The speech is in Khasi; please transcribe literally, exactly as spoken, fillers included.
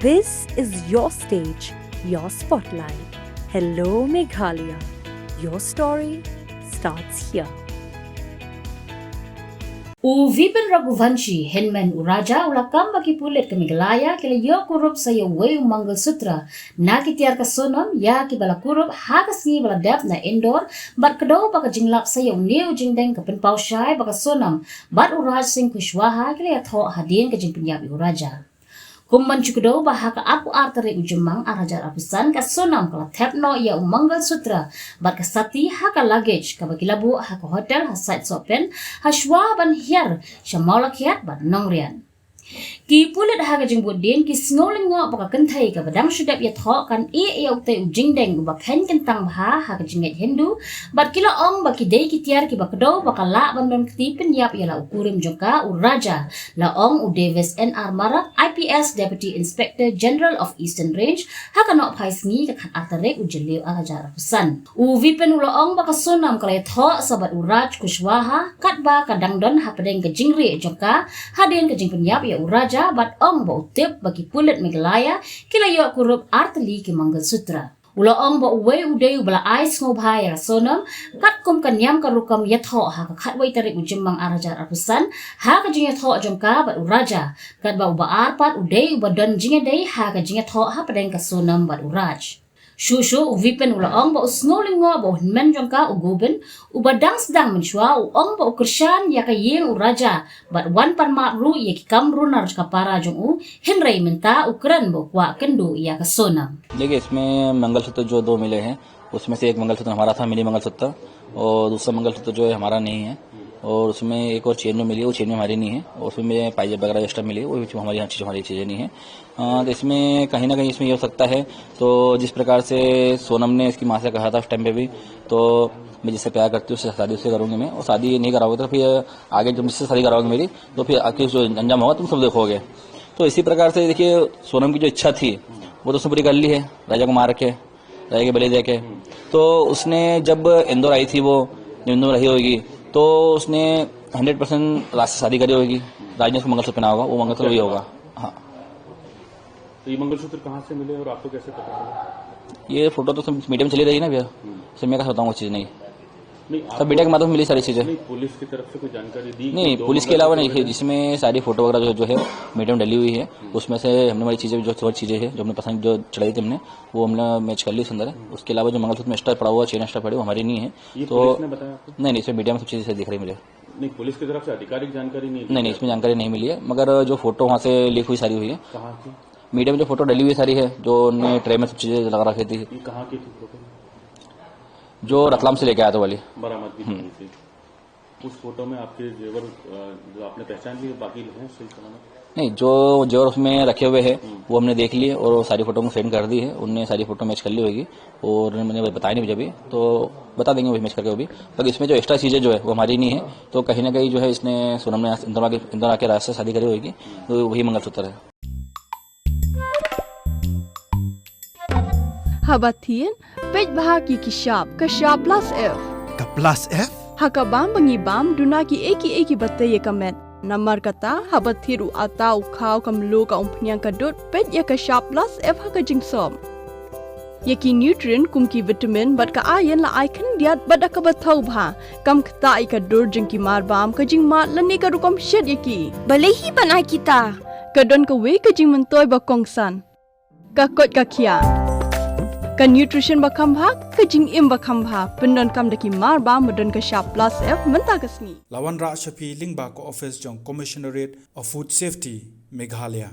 This is your stage, your spotlight. Hello, Meghalaya. Your story starts here. U Vipin Raghuvanshi, hynmen u Raja, u la kam ba ki pulit ka Meghalaya ki la ïoh kurup sa ïa uwei u Mangal Sutra na ki tiar ka Sonam ïa kiba la kurup ha ka sngi ba la dep na Indore, bad kdew ba ka jinglap sa ïa une u jingdeng ka pynpaw shai ba ka Sonam bad u Raj Singh Kushwaha ki la ïathoh hadien ka jingpynïap ïa u Raja. Kum ban shu kdew ba ha ka arphew ar tarik u Jymmang ar hajar arphew san ka Sonam ka la thep noh ïa u Mangal Sutra bad ka sati ha ka luggage kaba ki la buh ha ka hotel ha Sait Sohpen, ha shuwa ban hiar sha Mawlakhiat bad Nongriat. Ki pulit ha ka jingbud dien ki sngew lyngngoh ba ka kynthei kaba dang shu dep ïathoh kan ïeh ïa utei u jingdeng uba kheiñ kyntang bha ha ka jingngeit Hindu, bad ki la ong ba ki dei ki tiar kiba kdew ba ka lah ban don kti pynïap ïa la u kurim jong ka u Raja, la ong u Davis N R Marak, I P S Deputy Inspector General of Eastern Range, ha ka nohphai sngi ka khat ar tarik u Jylliew ar hajar arphew san. U Vipin u la ong ba ka Sonam ka la ïathoh sa bad u Raj Kushwaha katba ka dang don hapdeng ka jingrieh jong ka hadien ka jingpynïap ïa u Raja, bad ong ba u tip ba ki pulit Meghalaya ki la ïoh kurup ar tylli ki Mangal Sutra. U la ong ba uwei u dei uba la ai sngewbha ïa ka Sonam katkum ka niam ka rukom ïathoh ha ka khatwei tarik u Jymmang ar hajar arphew san ha ka jingïathoh jong ka bad u Raja, katba uba ar pat u dei uba don jingïadei ha ka jingïathoh hapdeng ka Sonam bad u Raj. Shuh shuh u Vipin u la ong ba u sngew lyngngoh ba u hynmen jong ka u Gobind, uba dang sdang mynshuwa, u ong ba u kyrshan ïa ka ïing u Raja bad wan pan map ruh ïa ki kam runar jong ka para jong u, hynrei mynta u kren ba u kwah kynduh ïa ka Sonam. देखिए, इसमें मंगलसूत्र जो दो मिले हैं, उसमें से एक मंगलसूत्र हमारा था, मिनी मंगलसूत्र, और दूसरा मंगलसूत्र जो है हमारा नहीं है, और उसमें एक और चेन जो मिली है, वो चेन भी हमारी नहीं है, और उसमें पायजेब वगैरह एक्स्ट्रा मिली है, वो भी हमारी, हमारी चीज़ें नहीं है। अ, तो इसमें कहीं ना कहीं इसमें ये हो सकता है, तो जिस प्रकार से सोनम ने इसकी माँ से कहा था उस टाइम पे भी, तो मैं जिससे प्यार करती हूँ उससे शादी उससे करूँगी मैं, और शादी नहीं कराऊंगी तो फिर आगे तुम जिससे शादी कराओगे मेरी, तो फिर आखिर जो अंजाम होगा तुम सब देखोगे। तो इसी प्रकार से देखिए, सोनम की जो इच्छा थी वो तो उसने पूरी कर ली है, राजा को मार के, राजा के बलि दे के। तो उसने जब इंदौर आई थी, वो जब इंदौर रही होगी, तो उसने हंड्रेड परसेंट राज से शादी करी होगी, राज ने उसको मंगलसूत्र पहना होगा, वो मंगलसूत्र वही होगा। हाँ। तो ये मंगलसूत्र कहाँ से मिले और आपको कैसे पता चला? ये फोटो तो सब मीडिया में चली रही है ना भैया, हम्म। सर मैं कैसे बताऊँ वो चीज़ नहीं। नहीं, सब आपको मीडिया के माध्यम से मिली सारी चीज़ें। नहीं, पुलिस की तरफ से कोई जानकारी दी नहीं, कि दो पुलिस के अलावा मंगलसूत्र नहीं, मिले? जिसमें सारी फोटो वगैरह जो, जो है मीडिया में डली हुई है, हम्म। उसमें से हमने हमारी चीज़ें जो थोड़ी चीज़ें है जो हमने पसंद जो चढ़ाई थी हमने, वो हमने मैच कर ली उस अंदर है। हम्म। उसके अलावा जो मंगलसूत्र में एक्स्ट्रा पड़ा हुआ, चेन एक्स्ट्रा पड़ी, वो हमारी नहीं है। ये तो पुलिस ने बताया आपको? नहीं, नहीं, इसमें मीडिया में सब चीज़ें दिख रही है मुझे। नहीं, पुलिस की तरफ से आधिकारिक जानकारी नहीं दी नहीं, नहीं, आपको? इसमें जानकारी नहीं मिली है, मगर जो फोटो वहाँ से लीक हुई सारी हुई है। कहाँ की? मीडिया में जो फोटो डली हुई सारी है, जो उनने ट्रे में सब चीज़ें लगा रखी थी। ये कहाँ की थी फोटो? जो रतलाम से लेके आया था वाली। बरामदगी हम्म। थी। उस फोटो में आपके जेवर, अ, जो आपने पहचान लिए, बाकी हैं सही सलामत? नहीं, जो जेवर उसमें रखे हुए हैं, हम्म। वो हमने देख लिए और वो सारी फोटो में सेंड कर दी है। उनने सारी फोटो मैच कर ली होगी और उन्होंने मुझे बताया नहीं मुझे अभी, तो बता देंगे वही मैच करके वो भी। पर इसमें जो एक्स्ट्रा चीज़ें जो है, वो हमारी नहीं है, तो कहीं ना कहीं जो है, इसने, सोनम ने इंदौर आके, इंदौर आके राज से शादी करी होगी, तो वही मंगलसूत्र है। Haba thied, peit bha ki ki shap, ka shap plus F. Ka plus F? Ha ka bam ba ngi bam, duna ki ei ki ei kiba tei ïa ka met. Namar kata, haba thied u atta, u khaw, ka mluh, ka umphniang, ka dud, peit ïa ka shap plus F ha ka jingsop. Ïa ki nutrient kum ki vitamin bad ka iron la ai khyndiat bad da kaba thaw bha. Kam ktah ïa ka dur jong ki marbam, ka jingmad lane ka rukom shet ïa ki. Balei hi ban ai kita? Ka don kawei ka jingmyntoi ba kongsan. Ka koit ka khiah. Ka nutrition ba kham bha, ka jingim ba kham bha. Pyndonkam da ki marbam ba don ka shap plus F mynta ka sngi. La wanrah sha phi lyngba ka office jong Commissionerate of Food Safety, Meghalaya.